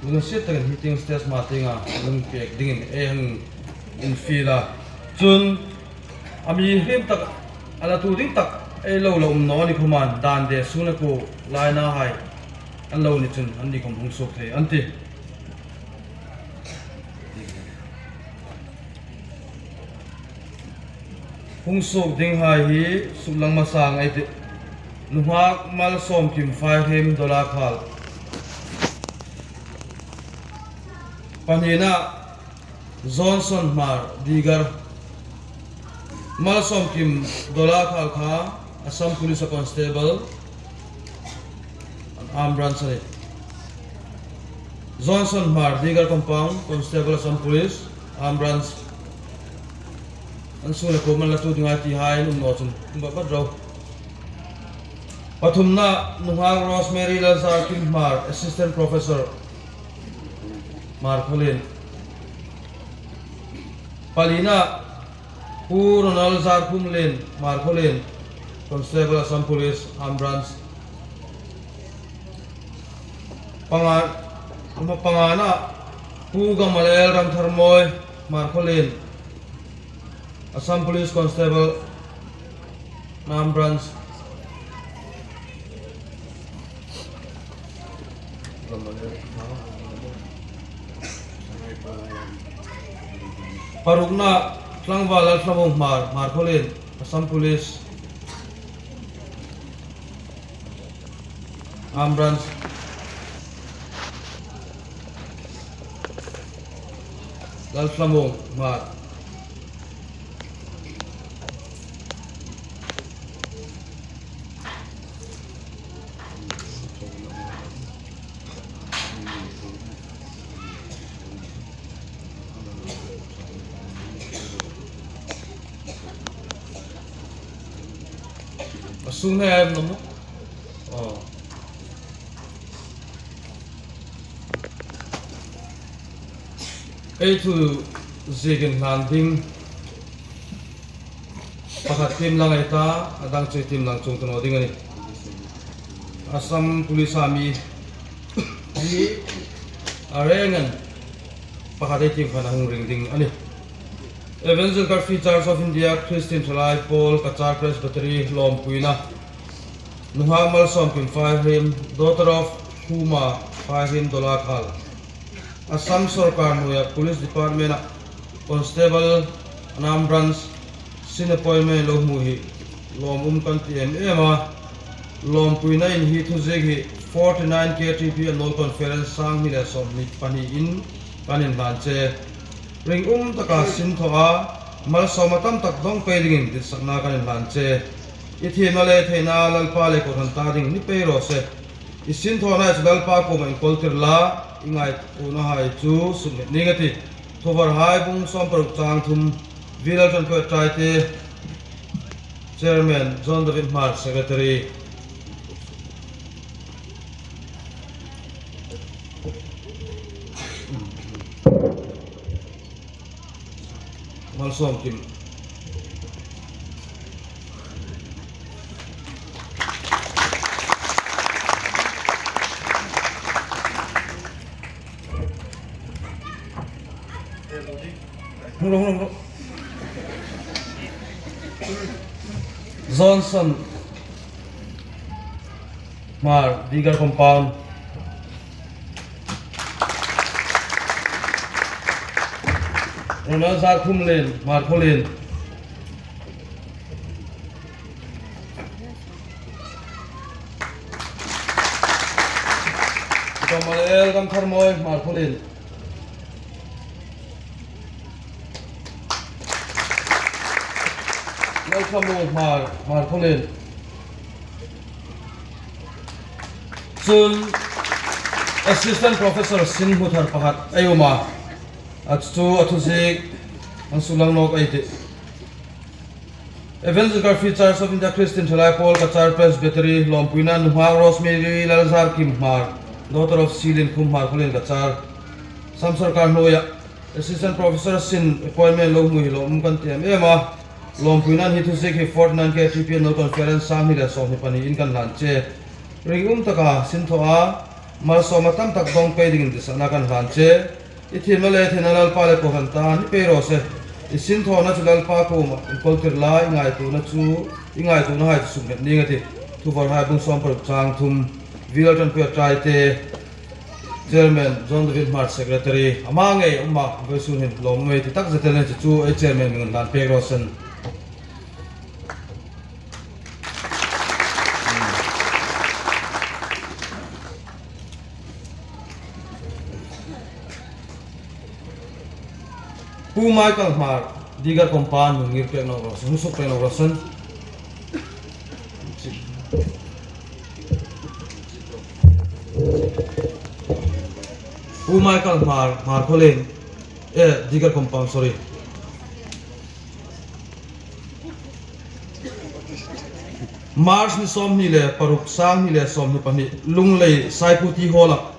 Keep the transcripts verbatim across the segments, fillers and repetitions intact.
Lungsiet takin hi tieng stage hma tienga lungpek dingin ei hang infiel a. Chun a mi hrim tak, a latu ding tak ei lo la um naw ni khawmin dan de sung le ku lainahai an lo ni chun anni khawm hung suok thei an tih. Hung suok dinghai hi suklang masang ei tih. Nunghak Malsawmkim Faihriem Dolakhal. Pahnina Johnson Hmar Digar. Malsawmkim Dolakhal kha Assam Police Constable, Armed Branch a nih. Johnson Hmar, Digar Compound, Constable, Assam Police, Armed Branch. An sung le kuo man latu dinghai ti hai an um naw chun um bat bat ro. Pathumna, nunghak Rosemary Lalzarkim Hmar, Assistant Professor, Hmarkhawlien. Palina, Pu Ronald Zarkhumlien, Hmarkhawlien, Constable, Assam Police, Armed Branch. Panga, pangana, Pu Gamalel Ramtharmawi, Hmarkhawlien, Assam Police Constable, Armed Branch. Parukna, Tlangval Lalthlamuong Hmar, Hmarkhawlien, Assam Police, Armed Branch. Lalthlamuong Hmar. A sung hne em namu. Oh. Ei thu ziek inhlan ding pakhat tiem lang ei ta, a dang chu tiem lang chuong ta naw ding a nih. Assam Police Army hi a rengin pakhat ei tiem khan a hung ring ding a nih. Evangelical Free Church of India Christian Thalai Pawl Kachar Presbytery lawmpuina. Nunghak Malsawmkim Faihriem, daughter of Huma Faihriem Dolakhal. Assam sawrkar hnuoia Police Department-a Constable Armed Branch sin appointment lo hmu hi lawm um kan ti em em a. Lawmpuina in hi thuziek hi forty nine K T P Annual Conference sang hni le sawmhni pahni in kan inhlan che. Ringum taka sin thaw a, malsawmna tam tak dawng pei dingin ditsakna kan inhlan che. I thiemna le theina Lalpa le kohran ta ding ni pei raw se. I sin thawna chu Lalpa kuoma inkawl tir la, i ngaituonahai chu suknghet ning a tih. Thuvarhai bung sawm paruk chang thum, Vilal Ṭanpuia Ṭaite, Chairman, John David Hmar, Secretary. Malsawmkim. Hung ro, hung ro, hung ro. Johnson Hmar, Digar Compound. Ronald Zarkhumlien, Hmarkhawlien. Gamalel Ramtharmawi, Hmarkhawlien. Lalthlamuong Hmar, Hmarkhawlien. Chun Assistant Professor sin hmu thar pakhat ei um a. A chu a thuziek hang suklang nawk ei tih. Evangelical Free Church of India Christian Thalai Pawl Kachar Presbytery lawmpuina, nunghak Rosemary Lalzarkim Hmar, daughter of Silien Khum, Hmarkhawlien Kachar. Assam sawrkar hnuoia Assistant Professor sin appointment lo hmu hi lawm um kan ti em em a. Lawmpuina hi thuziek hi forty nine K T P Annual Conference sang hni le sawmhni pahni in kan hlan che. Ringum taka sin thaw a, Malsawmna tam tak dawng pei dingin ditsakna kan hlan che. I thiemna le theina Lalpa le kohran ta ni pei raw se. I sinthawna chu Lalpa kuoma inkawl tir la, i ngaituona chu, i ngaituonahai chu suknghet ning a tih. Thuvarhai bung sawm paruk chang thum, Vilal Ṭanpuia Ṭaite, Chairman, John David Hmar, Secretary, ama ngei um a, vawisun hin lawm um ei ti takzet el nih chu chu ei Chairman hmingin hlan pek raw se. Pu Michael Hmar, Digar Compound, hung ngir pek nawk raw se, hung suk pek nawk raw se. Pu Michael Hmar, Hmar Khawlien, eh, Digar Compound, sorry. March ni sawmhni le paruk, sanghni le sawmhni pahni, Lunglei Saiputi Hall-a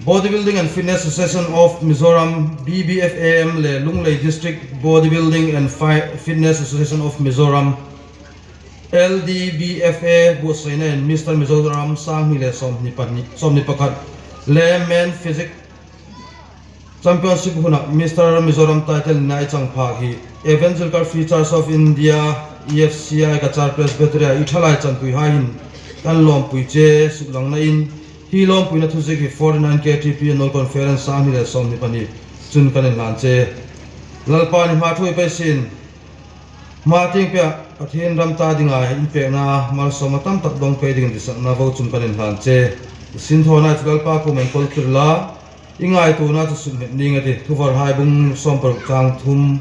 Bodybuilding and Fitness Association of Mizoram, B B F A M, le Lunglei District Bodybuilding and Fi-, Fitness Association of Mizoram, L D B F A, buotsaiin Mister Mizoram sanghni le sawmhni pahni, sawmhni pakhat, le Men Physique Championship huna Mister Mizoram title-na ei chang phak hi Evangelical Free Church of India, E F C I, Cachar Presbytery-a i ṭhalai chanpuihai hin kan lawmpui che suklangnain, hi lawmpuina thuziek hi forty-nine K T P Annual Conference sanghni le sawmhni pahni chun kan inhlan che. Lalpan i hma ṭhuoi pei sien. Hma tieng peiah Pathien ram ta dinga inpekna malsawmna tam tak dawng pei dingin ditsakna vawisun kan inhlan che. I sinthawna chu Lalpa kuoma inkawl tir la, i ngaituona chu suknghet ning a tih. Thuvarhai bung sawm paruk chang thum,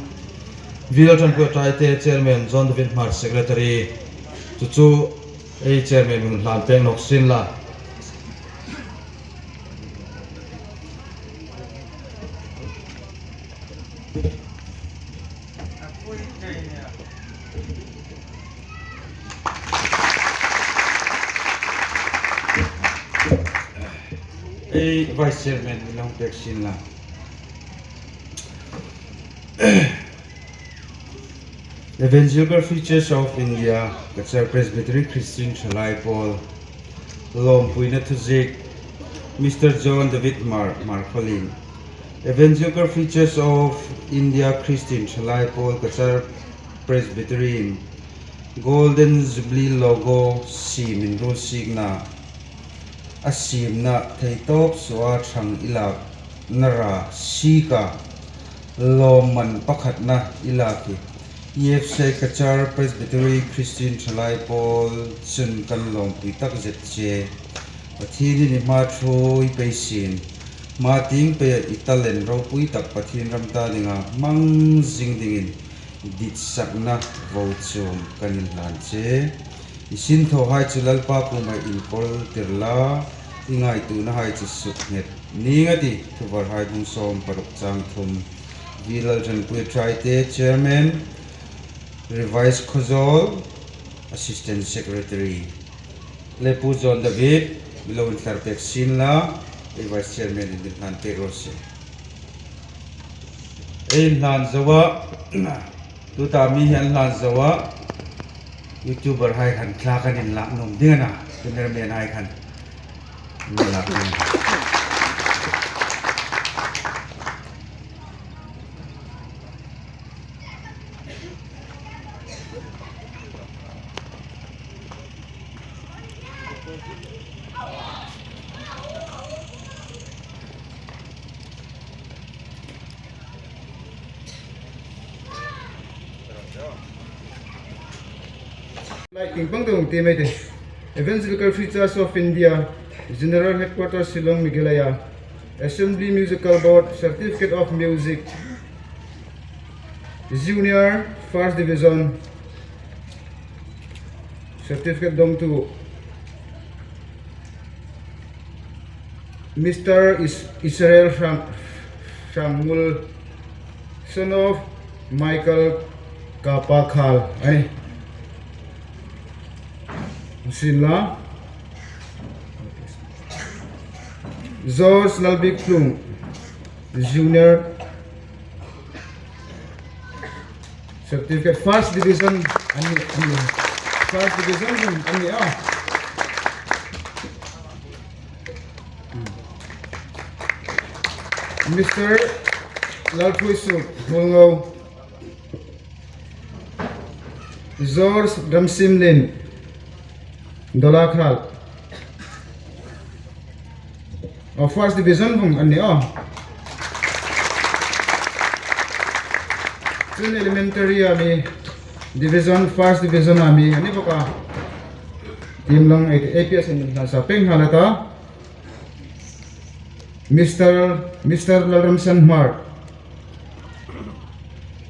Vilal Ṭanpuia Ṭaite, Chairman, John David Hmar, Secretary, chu chu ei Chairman hmingin hlan pek nawk sien la. Ei Vice Chairman mi lo pek sien la. Evangelical Free Church of India, Cachar Presbytery Christian Ṭhalai Pawl, lawmpuina thuziek, Mister John David Hmar, Hmar Khawlien. Evangelical Free Church of India Christian Ṭhalai Pawl, Cachar Presbytery-in Golden Jubilee logo siem inruolsikna, a siemna theitawp suoa ṭhang i lakna ra sieka lawmman pakhatna i lak hi E F C I Cachar Presbytery Christian Ṭhalai Pawl chun kan lawmpui takzet che. Pathienin i hma ṭhuoi pei sien. Hma tieng peiah i talent ropui tak Pathien ram ta dinga hmang zing dingin ditsakna vawisun kan inhlan che. I sinthawhai chu Lalpa kuoma inkawl tir la, i ngaituonahai chu suknghet ning a tih. Thuvarhai bung sawm paruk chang thum, Vilal Ṭanpuia Ṭaite, Chairman, Revise Khawzawl, Assistant Secretary, le Pu John David, mi lo inthlar pek sien la, ei Vice Chairman-in mi hlan pek raw se. Ei hlan zoa, tuta mi hi an hlan zoa, YouTuber-hai khan thla kan inlak nuom ding a na, cameraman-hai khan. Inlak nuom. Light ting pang dong ti mai te. Evangelical Free Church of India, General Headquarters Shillong, Meghalaya. Assembly Musical Board, Certificate of Music. Junior First Division. Certificate dawngtu Mister Is-, Israel Hrang-, Hrangngul, son of Michael Kapakhal, eh? Sila. George Lalbikplung, Junior. Certificate First Division, ani, ani. First Division, ani, ah. Mister Lalthuisuk Hmulngo, George Ramsimlien, Dolakhal. Oh, First Division vung an ni aw. Chun elementary-a mi, division, First Division-a mi an ni bawk a. Team long A P S in hla sa peng hla la ta. Mister, Mister Lalramsan Hmar,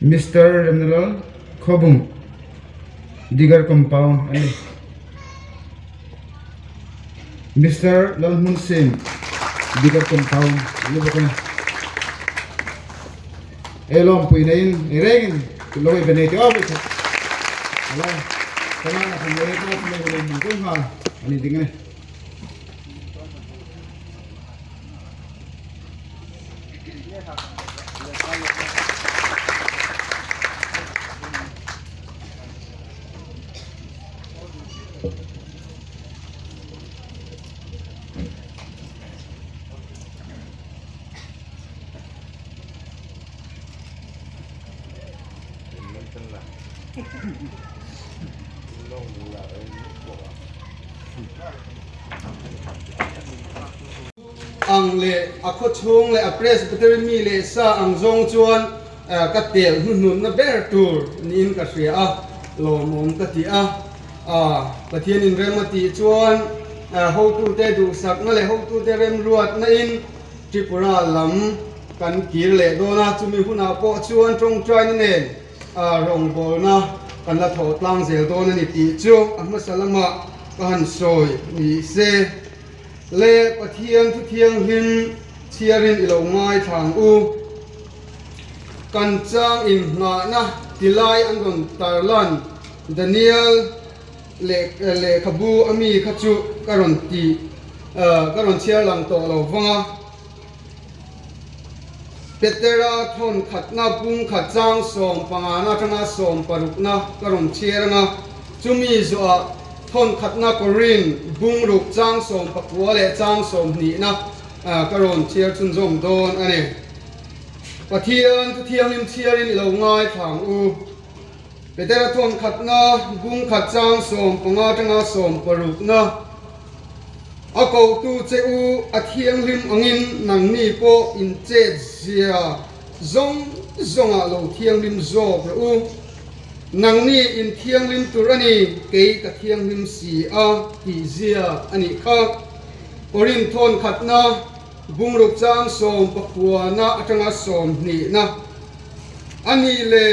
Mister Remnalal Khobung, Digar Compound an ni. Mister Lalhmunsim, Digar Compound an ni bawk a. Ei lawmpuinain, ei rengin, lo ei benei ti aw bek. Hello. Kana na kan ei ko, lo lo mun ko ha. An ni ding a nih. Ang le a khaw chhung le a Presbytery mi le sa ang zawng chuan, eh, ka tel hnuhnunna ber tur niin ka hria a, lawmawm ka ti a. A, Pathianin rem a tih chuan, eh, hotute duhsakna le hotute remruatna in Tripura lam kan kir leh dawn a, chumi hunah pawh chuan ṭawngṭaina nen, a, rawngbawlna kan la thawh tlang zel dawn a ni tih chu a hmasa lamah ka han sawi ni se. Le Pathian thu thianghlim chhiarin i lo ngaithla ang u. Kan chang innghahna tilai an rawn tarlan Daniel leh, lehkhabu a mi kha chu ka rawn ti, eh, ka rawn chhiar lang tawh lo vang a. Petera thawn khatna bung khat chang sawm pangana aṭanga sawm parukna ka rawn chhiar ang a. Chumi zawha thawn khatna Korin bung ruk chang sawm pakua leh chang sawm hnihna, ah, ka rawn chhiar chhunzawm dawn a ni. Pathian thu thianghlim chhiarin i lo ngaithla ang u. Petera thawn khatna, bung khat chang sawm panga aṭanga sawm parukna. A kotu che u a thianghlim angin nangni pawh in chet zia zawng zawngah lo thianghlim zawk rawh u. Nangni in thianghlim tur a ni, kei ka thianghlim si a tih zia a nih kha. Korin thawn khatna, bung ruk chang sawm pakuana aṭanga sawm hnihna. A nih le,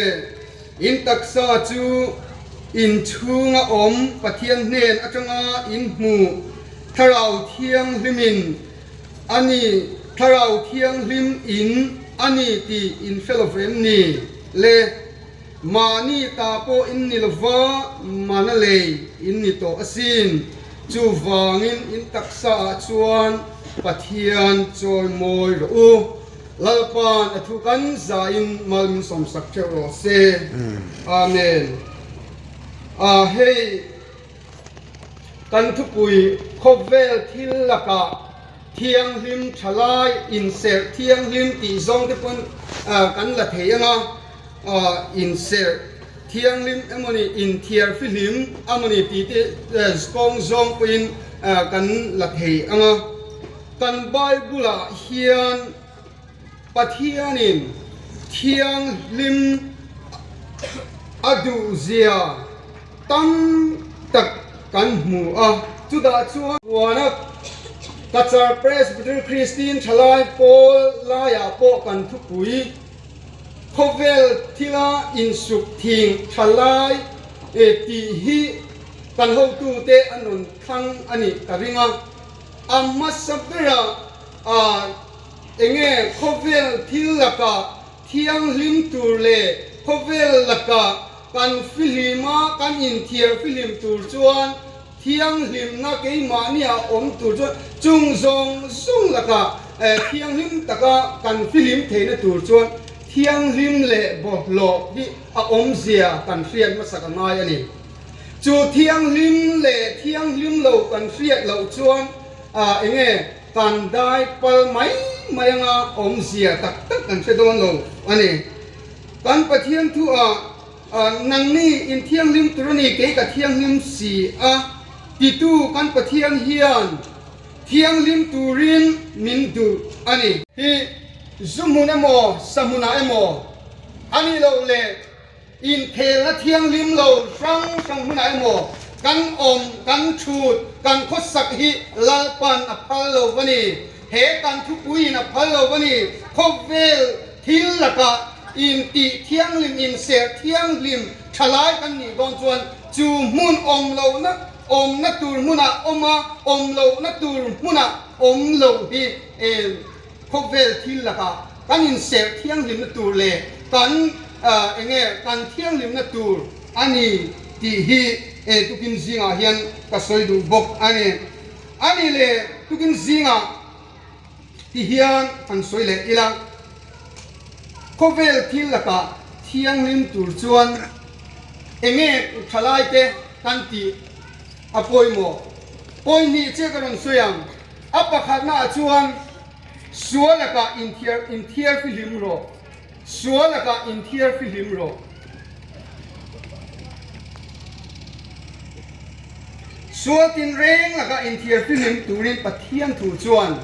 in taksa chu in chhunga awm Pathian hnen aṭanga in hmuh Thlarau Thianghlimin a ni, Thlarau Thianghlim in a ni ti in hre lo em ni? Le, mahni ta pawh in ni lova, mana lei in ni tawh asin. Chuvangin in taksaah chuan Pathian chawimawi rawh u. Lalpan a thu kan zain mal min sawmsak ṭheuh rawh se. Mm. Amen. A, hei, kan thupui khawvel thil laka thianghlim ṭhalai inserh thianghlim tih zawng te pawn, a, kan la thei ang a, a, inserh thianghlim emaw ni inthiar fihlim emaw ni tih te, a, kawng zawng pawhin, a, kan la thei ang a. Kan Bible-ah hian Pathianin thianghlim a duh zia tam tak kan hmu a. Chutah chuan, uana Kachar Presbyterian Christian Ṭhalai Pawl laiah pawh kan thupui khawvel thila insukthing ṭhalai, e, tih hi kan hotute an rawn thlang a nih ka ring a. A hmasa bera, a, eng nge khawvel thil laka thianghlim tur le khawvel laka kan fihlim a, kan inthiar fihlim tur chuan thianghlimna keimahnia awm tur chuan chung zawng zawng laka, eh, thianghlim taka kan fihlim theihna tur chuan thianghlim leh bawhlawh hi a awm zia kan hriat hmasak a ngai a ni. Chu thianghlim leh thianghlim lo kan hriat loh chuan, a, eng nge kan dai pal mai mai anga awmzia tak tak kan hre dawn lo a nih. Kan Pathian thu a, a, "Nangni in thianghlim tur a ni, kei ka thianghlim si a," titu kan Pathian hian thianghlim turin min duh a nih. Hi zu hmun emaw, sa hmuna emaw, a ni lo le, inkhelna thianghlim lo hrang hrang hmuna emaw kan awm, kan ṭhut, kan khawsak hi Lalpan a phal lo va ni. He kan thupuiin a phal lo va ni. Khawvel thil laka intih thianghlim, inser thianghlim ṭhalai kan nih dawn chuan chu hmun awm lohna, awmna tur hmuna awm a, awm lohna tur hmuna awm lo hi, eh, khawvel thil laka kan inser thianghlimna tur le kan, ah, eng nge, kan thianghlimna tur a ni tih hi, eh, tukin zingah hian ka sawi duh bawk a ni. A ni le, tukin zingah ti hian kan sawi leh ila. Khawvel thil laka thianghlim tur chuan eng nge ṭhalaite kan tih a pawimawh? Point hnih che ka rawn sawi ang. A pakhatna ah chuan sual laka inthiar, inthiar fihlim rawh. Sual laka inthiar fihlim rawh. Sual tinreng laka inthiar fihlim turin Pathian thu chuan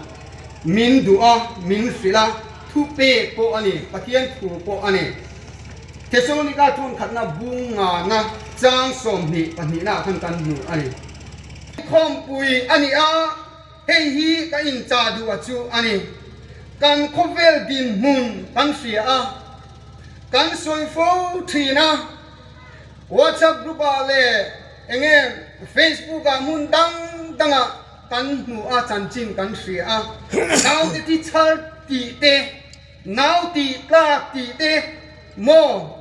min duh a, min hrilh a, thupek pawh a ni, Pathian thu pawh a ni. Thessalonika thawnkhatna bung ngana chang sawmhnih pahnihna khan kan hmu a ni. Khawmpui a ni a, hei hi ka inchah duh a chu a ni. Kan khawvel dinhmun kan hria a, kan sawi fo ṭhin a, WhatsApp group ah le eng nge Facebook ah hmun dang dangah kan hmu a, chanchin kan hria a. Naute teacher tih te, nau tih tlak tih te maw,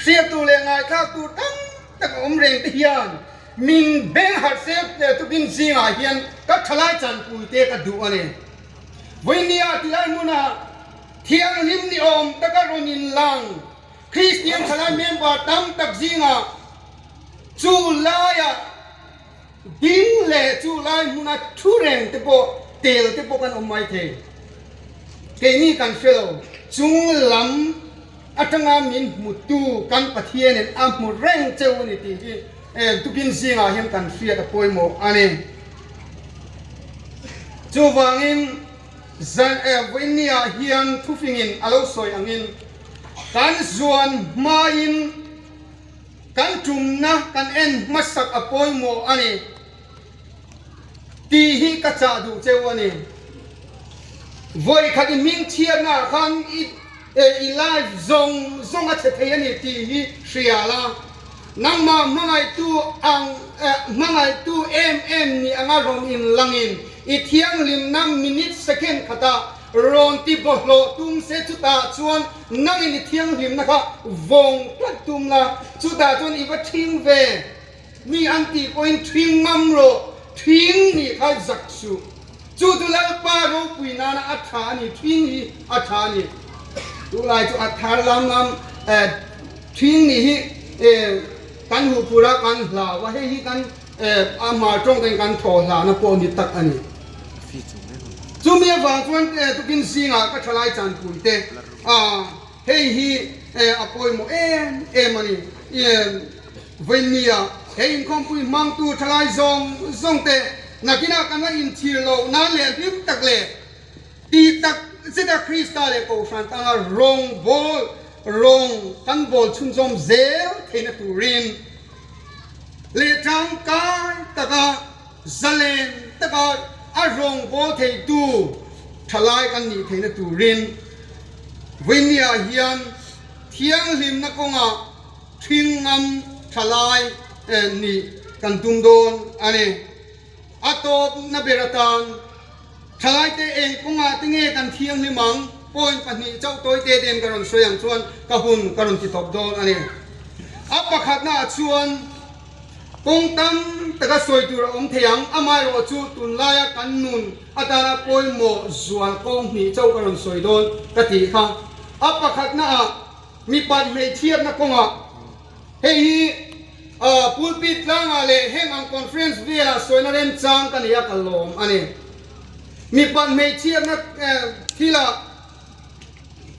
hriattu leh ngaithlaktu tam tak a awm reng te hian min beng harh se le, tukin zingah hian ka ṭhalai chanpui te ka duh a ni. Vawinia tilai hmuna thianghlim ni awm taka rawn inlang Kristian ṭhalai member tam tak zingah chu laia ding le chu lai hmuna thu reng te pawh, tel te pawh kan awm mai thei. Keini kan hre lo, chung lam aṭanga min hmutu kan Pathianin a hmu reng cheu a ni tih hi, eh, tukin zingah hian kan hriat a pawimawh a ni. Chuvangin zan, eh, vawinia hian thufingin a lo sawi angin kan zuan hmain kan tumna kan en hmasak a pawimawh a ni tih hi ka chah duh cheu a ni. Vawi khat i hming chhiatna khan i, eh, i life zawng zawng a chhe thei a ni tih hi hria la. Nangma hmangaihtu ang, eh, hmangaihtu em em ni anga rawn inlangin i thianghlimna minute second khata rawn ti bawlhhlawh tum se, chutah chuan nangin i thianghlimna kha vawng tlat tum la, chutah chuan i va thing ve. Mi an tih pawhin thing ngam rawh, thing nih kha zak suh. Chu chu Lalpa ropui nana a ṭha a ni, thing hi a ṭha a ni. Tulai chu a thar lam lam, eh, thing nih hi, eh, kan huphura kan hlau a, hei hi kan, eh, a hmar ṭawng kan, kan thaw hlana pawh ni tak a ni. Chumi avang chuan, eh, tukin zingah ka ṭhalai chanpui te, ah, hei hi, eh, a pawimawh em em a ni. Em, vawinia he inkhawmpui hmangtu ṭhalai zawng zawng te nakina kan la inthlir loh nan leh hlim tak leh tih tak zeta Krista leh Kohhran tana rawngbawl, rawng kan bawl chhunzawm zel theihna turin leh ṭangkai taka zalen taka a rawngbawl theitu ṭhalai kan nih theihna turin vawinia hian thianghlimna kawnga thing ngam ṭhalai, eh, nih kan tum dawn a ni. A tawpna ber atan ṭhalaite eng kawnga te nge kan thianghlim ang, point pahnih chauh tawi te ten ka rawn sawi ang chuan ka hun ka rawn ti tawp dawn a ni. A pakhatna ah chuan kawng tam taka sawi tur a awm thei ang, amaherawhchu tunlaia kan nun atana pawimawh zual kawng hnih chauh ka rawn sawi dawn ka tih kha. A pakhatna ah mipat hmeichhiatna kawnga hei hi, ah, pulpit tlangah leh heng ang conference velah sawina remchang ka nei a, ka lawm a ni. Mipat hmeichhiatna, eh, thila,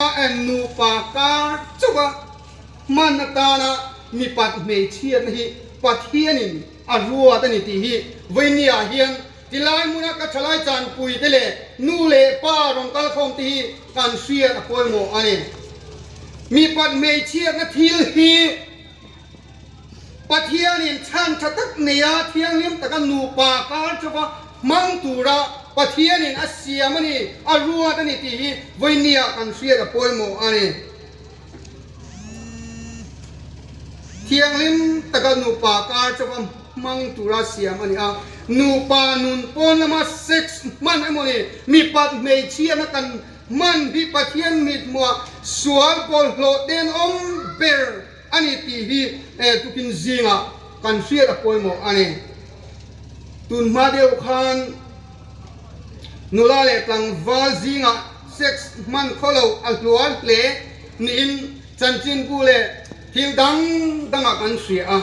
eh, nupa kar chauha hman atana mipat hmeichhiatna hi Pathianin a ruat a ni ti hi vawinia hian tilai hmuna ka thalai chanpui te le nu le pa rawn kal khawm te hi kan hriat a poimaw a ni. Mipat hmeichhiatna thil hi Pathianin chhan ṭha tak neia thianghlim taka nupa kar chauha hmang tura Pathianin a siam a ni, a ruat a ni ti hi vawinia kan hriat a poimaw a ni. Thianghlim taka nupa kar chauha hmang tura siam a ni a. Nupa nun pawn lama sex hman emaw ni, mipat hmeichhiatna kan hman hi Pathian mithmuah sual bawlhhlawh ten awm ber a ni ti hi, eh, tukin zinga kan hriat a poimaw a ni. Tun hma deuh khan nula le tlangval zinga sex hman khawlo a hluar hle niin chanchinbu le thil dang danga kan hria a,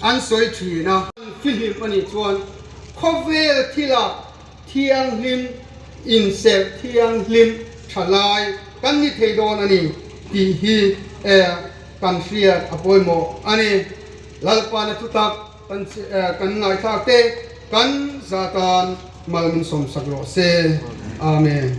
an sawi ṭhin a. Fihlim a nih chuan khawvel thila thianghlim, inserh thianghlim ṭhalai kan ni thei dawn a ni tih hi, eh, kan hriat a poimaw a ni. Lalpan a thutak kan, eh, kan ngaithlak te kan zatan mal min sawmsak rawh se. Amen.